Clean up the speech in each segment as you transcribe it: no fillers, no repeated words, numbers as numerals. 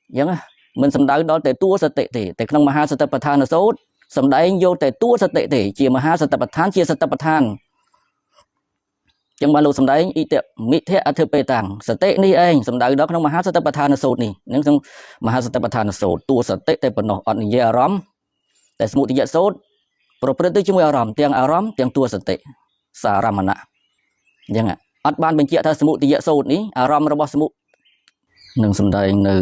អញ្ចឹងមិនសំដៅដល់តែតួសតិទេតែក្នុងមហាសតិប្បដ្ឋានសូត្រសំដែងយកតែតួសតិទេជាមហាសតិប្បដ្ឋានជាសតិប្បដ្ឋានចឹងបានលោកសំដែងអ៊ីតិមិធៈអធិបេតាំងសតិនេះឯងសំដៅដល់ក្នុងមហាសតិប្បដ្ឋានសូត្រនេះនឹងក្នុងមហាសតិប្បដ្ឋានសូត្រតួសតិតែប៉ុណ្ណោះអត់និយាយអារម្មណ៍តែសមុទយសូត្រប្រព្រឹត្តទៅជាមួយអារម្មណ៍ទាំងអារម្មណ៍ទាំងតួសតិសារមណៈអញ្ចឹងអត់បានបញ្ជាក់ថាសមុទយសូត្រនេះអារម្មណ៍របស់សមុនឹងសំដែងនៅ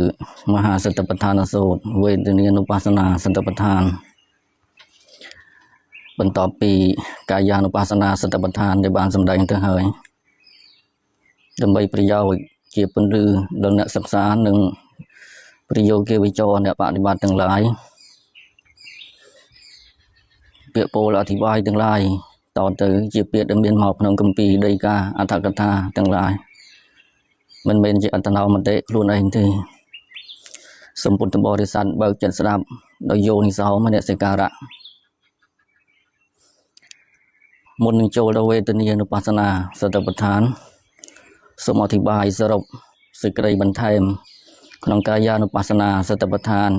មហាសតិប្បដ្ឋានសូត្រវេទនានុបស្សនាសតិប្បដ្ឋានបន្ទាប់ពីកាយានុបស្សនាសតិប្បដ្ឋានដែលបានសម្ដែងទៅហើយដើម្បីប្រយោជន៍ជាពន្លឺដល់អ្នកសិក្សានិងប្រយោគវិចរអ្នកបដិបត្តិទាំងឡាយពាក្យពោលអធិប្បាយទាំងឡាយតទៅជាពាក្យដែលមានមកក្នុងគម្ពីរដីកាអត្ថកថាទាំងឡាយមិនមែនជាអត្តនោមតិខ្លួនឯងទេសូមពុទ្ធបរិស័ទបើកចិត្តស្ដាប់ដោយយោនិសោមនសិការៈមុននឹងចូលដល់វេទនានុបស្សនាសតិប្បដ្ឋានសូមអធិប្បាយសរុបសេចក្តីបន្ថែមក្នុងកាយានុបស្សនាសតិប្បដ្ឋាន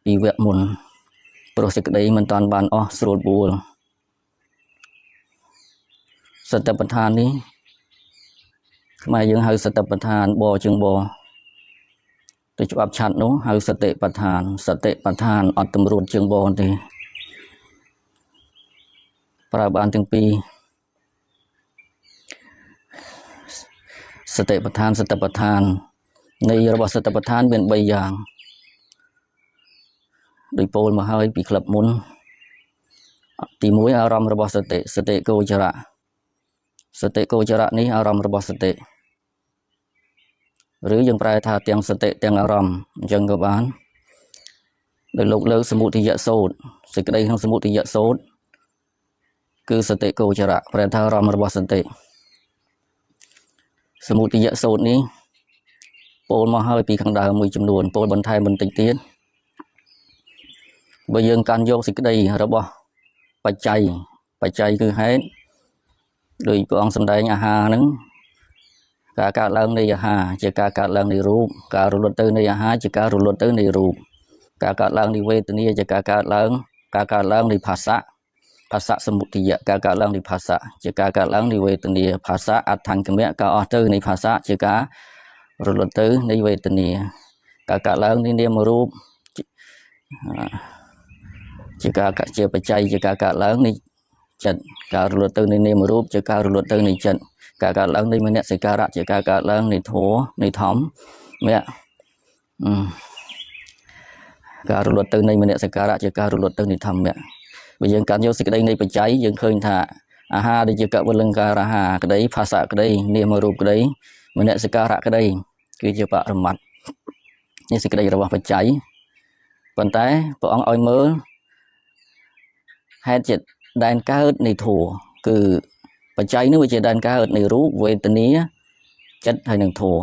ពីវគ្គមុនព្រោះសេចក្តីមិនតាន់បានអស់ស្រួលបួលសតិប្បដ្ឋាននេះខ្មែរយើងហៅសតិប្បដ្ឋានបជាងបទៅច្បាប់ឆាត់នោះហៅសតិប្បដ្ឋានសតិប្បដ្ឋានអត់តម្រួតជាងបទេប្រើបានទាំងពីរសតិប្បដ្ឋានសតិប្បដ្ឋាននៃរបស់សតិប្បដ្ឋានមាន3យ៉ាងដោយពោលមកហើយពីក្លឹបមុនទី1អារម្មណ៍របស់សតិសតិគោចរៈសតិគោចរៈនេះអារម្មណ៍របស់សតិឬយើងប្រែថាទាំងសតិទាំងអារម្មណ៍អញ្ចឹងក៏បានដោយលោកលើកសមុទយសូត្រសេចក្តីក្នុងសមុទយសូត្រគឺសតិគោចរៈប្រែថាអារម្មណ៍របស់សតិសមុទយសូត្រនេះពោលមកហើយពីខាងដើមមួយចំនួនពោលបន្ថែមបន្តិចទៀតបើយើងកាន់យកសេចក្តីរបស់បច្ច័យបច្ច័យគឺហេតុដោយព្រះអង្គសម្ដែងអាហារហ្នឹងការកើតឡើងនៃអាហារជាការកើតឡើងនៃរូបការរលត់ទៅនៃអាហារជាការរលត់ទៅនៃរូបការកើតឡើងនៃវេទនាជាការកើតឡើងការកើតឡើងនៃភាសៈភាសៈសមុទយៈការកើតឡើងនៃភាសៈជាការកើតឡើងនៃវេទនាភាសៈអដ្ឋង្គមៈការអស់ទៅនៃភាសៈជាការរលត់ទៅនៃវេទនាការកើតឡើងនៃនាមរូបជាការជាបច្ច័យជាការកើតឡើងនៃចិត្តការរលត់ទៅនៃនាមរូបជាការរលត់ទៅនៃចិត្តការកើតឡើងនៃមនសិការៈជាការកើតឡើងនៃធម៌នៃធម្មៈការរលត់ទៅនៃមនសិការៈជាការរលត់ទៅនៃធម្មៈបើយើងកាន់យកសេចក្តីនៃបច្ច័យយើងឃើញថាអាហារដែលជាកវលង្ការអាហារក្តីភាសៈក្តីនាមរូបក្តីមនសិការៈក្តីគឺជាបរមត្តនេះសេចក្តីរបស់បច្ច័យប៉ុន្តែព្រះអង្គឲ្យមើលហេតុជាដែនកើតនៃធម៌គឺបច្ច័យនេះវាជាដែនកើតនៃរូបវេទនាចិត្តហើយនឹងធម៌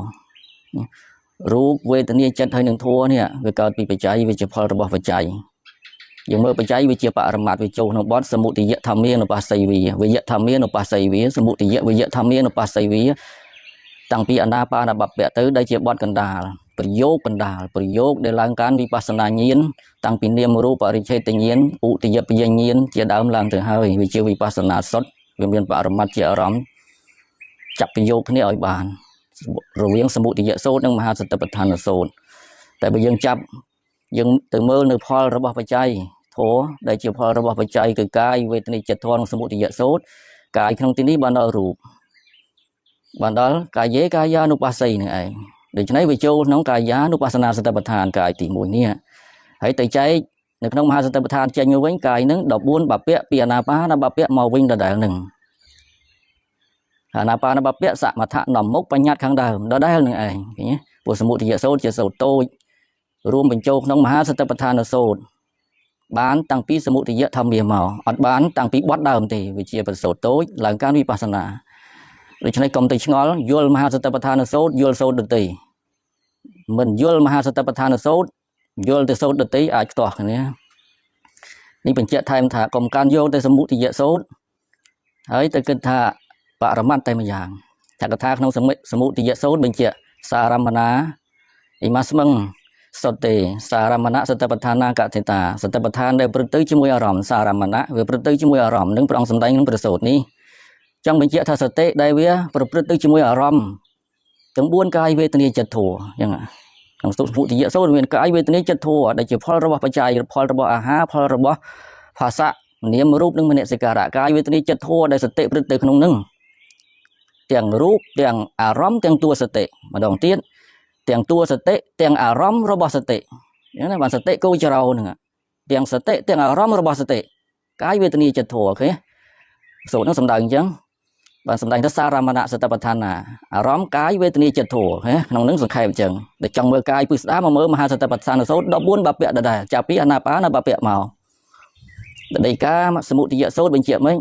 រូបវេទនាចិត្តហើយនឹងធម៌នេះវាកើតពីបច្ច័យវាជាផលរបស់បច្ច័យយើងមើលបច្ច័យវាជាបរមត្តវាចូលក្នុងបទសមុទយធម្មានុបស្សីវាវិយធម្មានុបស្សីវាសមុទយវិយធម្មានុបស្សីវាតាំងពីអនាបានបពៈទៅដែលជាបទកណ្ដាលប្រយោគកណ្ដាលប្រយោគដែលឡើងកាន់វិបស្សនាញាណតាំងពីនាមរូបបរិឆេទញាណឧទយបយញាណជាដើមឡើងទៅហើយវាជាវិបស្សនាសុទ្ធវាមានបរមត្តជាអារម្មណ៍ចាប់ប្រយោគគ្នាឲ្យបានរវាងសមុទយសូត្រនិងមហាសតិប្បដ្ឋានសូត្រតែបើយើងចាប់យើងទៅមើលនៅផលរបស់បច្ច័យធម៌ដែលជាផលរបស់បច្ច័យគឺកាយវេទនាចិត្តធម៌និងសមុទយសូត្រកាយក្នុងទីនេះបានដល់រូបបានដល់កាយេកាយានុបស្សីនឹងឯងដូច្នេះវាចូលក្នុងកាយានុបស្សនាសតិប្បដ្ឋានកាយទី1នេះហើយទៅចែកនៅក្នុងមហាសតិប្បដ្ឋានចេញមកវិញកាយនឹង14បពៈពីអានាបានបពៈមកវិញដដែលនឹងអានាបានបពៈសមថៈនាំមុខបញ្ញត្តិខាងដើមដដែលនឹងឯងឃើញទេព្រោះសមុទយសូត្រជាសូត្រតូចរួមបញ្ចូលក្នុងមហាសតិប្បដ្ឋានសូត្របានតាំងពីសមុទយធម្មាមកអត់បានតាំងពីបទដើមទេវាជាប្រសូតតូចឡើងការវិបស្សនាដូច្នេះកុំទៅឆ្ងល់យល់មហាសតិប្បដ្ឋានសូត្រយល់សូត្រដទៃមិនយល់មហាសតិប្បដ្ឋានសូត្រយល់ទៅសូត្រដទៃអាចខ្ទាស់គ្នានេះបញ្ជាក់ថែមថាកុំកាន់យកតែសមុទយសូត្រហើយទៅគិតថាបរមត្តតែម្យ៉ាងថាកថាក្នុងសមុទយសូត្របញ្ជាក់សារមណាអ៊ីម៉ាស្មឹង សុតេសារមណៈសតិប្បដ្ឋានាកថិតាសតិប្បដ្ឋានដែលប្រព្រឹត្តទៅជាមួយអារម្មណ៍សារមណៈវាប្រព្រឹត្តទៅជាមួយអារម្មណ៍នឹងព្រះអង្គសម្ដែងក្នុងព្រះសូត្រនេះចង់បញ្ជាក់ថាសតិដែលវាប្រព្រឹត្តទៅជាមួយអារម្មណ៍ទាំង4កាយវេទនាចិត្តធัวអញ្ចឹងក្នុងសុពុតិយសូត្រមានកាយវេទនាចិត្តធัวដែលជាផលរបស់បច្ច័យផលរបស់អាហារផលរបស់ភាសៈនាមរូបនិងមនសិការៈកាយវេទនាចិត្តធัวដែលសតិប្រព្រឹត្តទៅក្នុងនឹងទាំងរូបទាំងអារម្មណ៍ទាំងតួសតិម្ដងទៀតទាំងតួសតិទាំងអារម្មណ៍របស់សតិអញ្ចឹងណាបានសតិគោចរោហ្នឹងទាំងសតិទាំងអារម្មណ៍របស់សតិកាយវេទនាចិត្តធัวឃើញសូត្រហ្នឹងសំដៅអញ្ចឹងបានសម្ដែងថាសារមណៈសតិប្បដ្ឋានាអារម្មណ៍កាយវេទនាចិត្តធัวក្នុងនឹងសង្ខេបអញ្ចឹងតែចង់មើលកាយពិស្ដាមកមើលមហាសតិប្បដ្ឋានសូត្រ14បពៈដដែលចាប់ពីអានាបានបពៈមកដីកាសមុទយសូត្របញ្ជាក់មិញ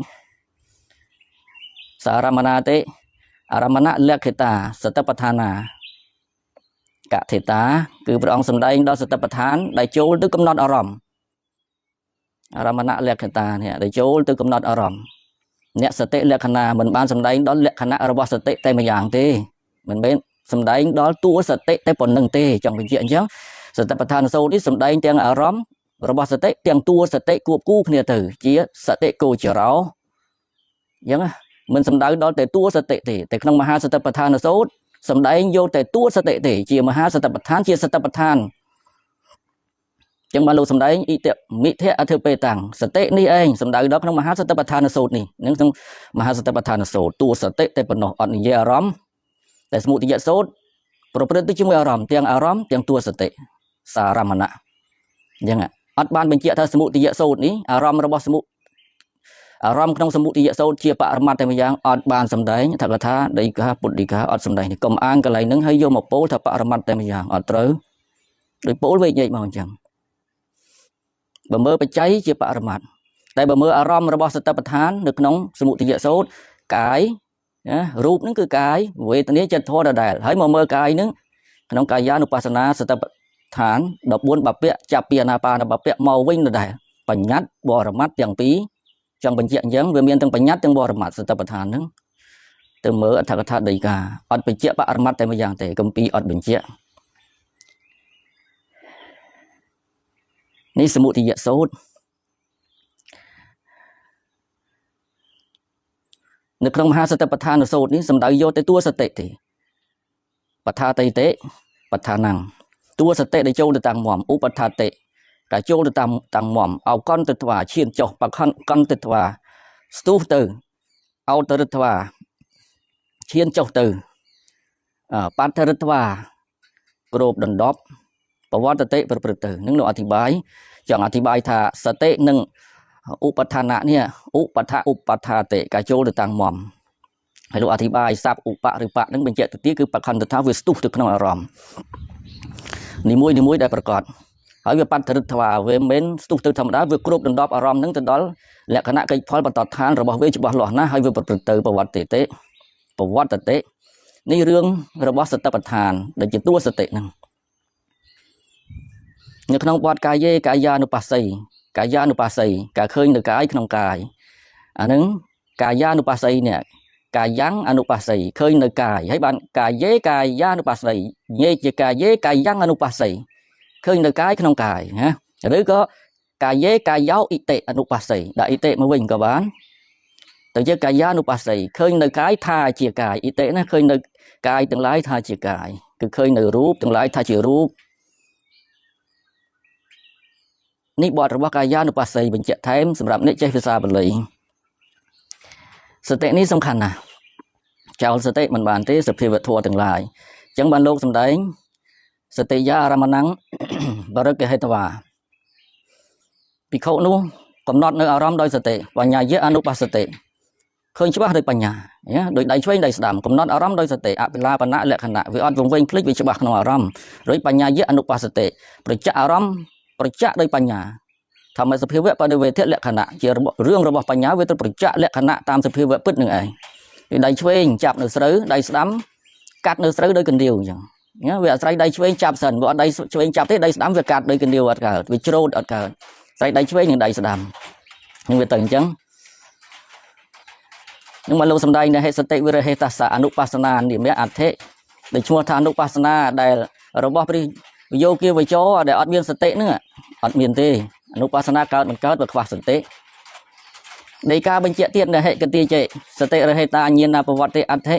សារមណាតិអារមណៈលក្ខិតាសតិប្បដ្ឋានាកថិតាគឺព្រះអង្គសម្ដែងដល់សតិប្បដ្ឋានដែលចូលទៅកំណត់អារម្មណ៍អារមណៈលក្ខិតានេះដែលចូលទៅកំណត់អារម្មណ៍អ្នកសតិលក្ខណៈមិនបានសម្ដែងដល់លក្ខណៈរបស់សតិតែម្យ៉ាងទេមិនមែនសម្ដែងដល់តួសតិតែប៉ុណ្្នឹងទេចង់បញ្ជាក់អញ្ចឹងសតិប្បដ្ឋានសូត្រនេះសម្ដែងទាំងអារម្មណ៍របស់សតិទាំងតួសតិគួបគូគ្នាទៅជាសតិគោចរោអញ្ចឹងមិនសំដៅដល់តែតួសតិទេតែក្នុងមហាសតិប្បដ្ឋានសូត្រសម្ដែងយកតែតួសតិទេជាមហាសតិប្បដ្ឋានជាសតិប្បដ្ឋានចឹងបានលោកសម្ដែងអ៊ិតិមិធៈអធិបេតាំងសតិនេះឯងសំដៅដល់ក្នុងមហាសតិប្បដ្ឋានសូត្រនេះនឹងក្នុងមហាសតិប្បដ្ឋានសូត្រតួសតិតែប៉ុណ្ណោះអត់និយាយអារម្មណ៍តែសមុទយសូត្រប្រព្រឹត្តទៅជាមួយអារម្មណ៍ទាំងអារម្មណ៍ទាំងតួសតិសារមណៈអញ្ចឹងអត់បានបញ្ជាក់ថាសមុទយសូត្រនេះអារម្មណ៍របស់សមុអារម្មណ៍ក្នុងសមុទយសូត្រជាបរមត្តតែម្យ៉ាងអត់បានសម្ដែងថាកថាដីកាពុទ្ធដីកាអត់សម្ដែងនេះកុំអាងកន្លែងហ្នឹងហើយយកមកពោលថាបរមត្តតែម្យ៉ាងអត់ត្រូវដោយពោលវែកញែកមកអញ្ចឹងបើមើលបច្ច័យជាបរមត្តតែបើមើលអារម្មណ៍របស់សតិប្បដ្ឋាននៅក្នុងសមុទយសូត្រកាយណារូបហ្នឹងគឺកាយវេទនាចិត្តធម៌ដដែលហើយមកមើលកាយហ្នឹងក្នុងកាយានុបស្សនាសតិប្បដ្ឋាន14បពៈចាប់ពីអានាបានបពៈមកវិញដដែលបញ្ញត្តិបរមត្តទាំងពីរចង់បញ្ជាក់អញ្ចឹងវាមានទាំងបញ្ញត្តិទាំងបរមត្តសតិប្បដ្ឋានហ្នឹងទៅមើលអត្ថកថាដីកាអត់បញ្ជាក់បរមត្តតែម្យ៉ាងទេគម្ពីរអត់បញ្ជាក់នេះសមុទយសូត្រនៅក្នុងមហាសតិប្បដ្ឋានសូត្រនេះសំដៅយកតែតួសតិទេបថាតិតិបដ្ឋានំតួសតិដែលចូលទៅតាមមមឧបថាតិដែលចូលទៅតាមតាំងមមអោកន្តត្វាឈានចុះបខនកន្តត្វាស្ទុះទៅអោតរិទ្វាឈានចុះទៅបដ្ឋរិទ្វាគ្របដណ្ដប់ប្រវត្តិតិប្រព្រឹត្តទៅនឹងលោកអធិប្បាយចង់អធិប្បាយថាសតិនិងឧបដ្ឋានៈនេះឧបដ្ឋឧបដ្ឋាតិការចូលទៅតាំងមមហើយលោកអធិប្បាយស័ព្ទឧបឬបៈនឹងបញ្ជាក់ទៅទៀតគឺបខន្តថាវាស្ទុះទៅក្នុងអារម្មណ៍នីមួយនីមួយដែលប្រកបហើយវាបដ្ឋរិទ្វាវាមិនស្ទុះទៅធម្មតាវាគ្របដណ្ដប់អារម្មណ៍នឹងទៅដល់លក្ខណៈកិច្ចផលបន្តឋានរបស់វាច្បាស់លាស់ណាស់ហើយវាប្រព្រឹត្តទៅប្រវត្តិតិប្រវត្តិតិនេះរឿងរបស់សតិប្បដ្ឋានដែលជាតួសតិហ្នឹងនៅក្នុងបទកាយេកាយានុបស្សីកាយានុបស្សីការឃើញនៅកាយក្នុងកាយអាហ្នឹងកាយានុបស្សីនេះកាយ៉ាងអនុបស្សីឃើញនៅកាយហើយបានកាយេកាយានុបស្សីញែកជាកាយេកាយ៉ាងអនុបស្សីឃើញនៅកាយក្នុងកាយណាឬក៏កាយេកាយោអ៊ិតិអនុបស្សីដាក់អ៊ិតិមកវិញក៏បានទៅជាកាយានុបស្សីឃើញនៅកាយថាជាកាយអ៊ិតិណាឃើញនៅកាយទាំងឡាយថាជាកាយគឺឃើញនៅរូបទាំងឡាយថាជារូបនេះបទរបស់កាយានុបស្សីបញ្ជាក់ថែមសម្រាប់អ្នកចេះភាសាបាលីសតិនេះសំខាន់ណាស់ចោលសតិមិនបានទេសភាវធម៌ទាំងឡាយអញ្ចឹងបានលោកសម្ដែងសតិយាអារមណੰបរិកហេតវាភិក្ខុនោះកំណត់នៅអារម្មណ៍ដោយសតិបញ្ញាយៈអនុបស្សតិឃើញច្បាស់ដោយបញ្ញាដោយដៃឆ្វេងដៃស្ដាំកំណត់អារម្មណ៍ដោយសតិអភិលាបណៈលក្ខណៈវាអត់វង្វេងភ្លេចវាច្បាស់ក្នុងអារម្មណ៍ដោយបញ្ញាយៈអនុបស្សតិប្រចាក់អារម្មណ៍ប្រចាក់ដោយបញ្ញាធម្មសភាវៈបដិវេធៈលក្ខណៈជារឿងរបស់បញ្ញាវាទៅប្រចាក់លក្ខណៈតាមសភាវៈពិតនឹងឯងពីដៃឆ្វេងចាប់នៅស្រូវដៃស្ដាំកាត់នៅស្រូវដោយកណ្ដៀវអញ្ចឹងវាអាស្រ័យដៃឆ្វេងចាប់សិនបើអត់ដៃឆ្វេងចាប់ទេដៃស្ដាំវាកាត់ដោយកណ្ដៀវអត់កើតវាច្រូតអត់កើតស្រ័យដៃឆ្វេងនិងដៃស្ដាំនឹងវាទៅអញ្ចឹងនឹងមកលោកសំដែងនៅហេសតិវិរហេតសៈអនុបស្សនានិមៈអធិដែលឈ្មោះថាអនុបស្សនាដែលរបស់ព្រះ យោគាវចរដែលអត់មានសតិហ្នឹងអត់មានទេអនុបស្សនាកើតមិនកើតបើខ្វះសតិដីកាបញ្ជាក់ទៀតនហិកតិចេសតិរហេតាញាណប្រវត្តិអដ្ឋិ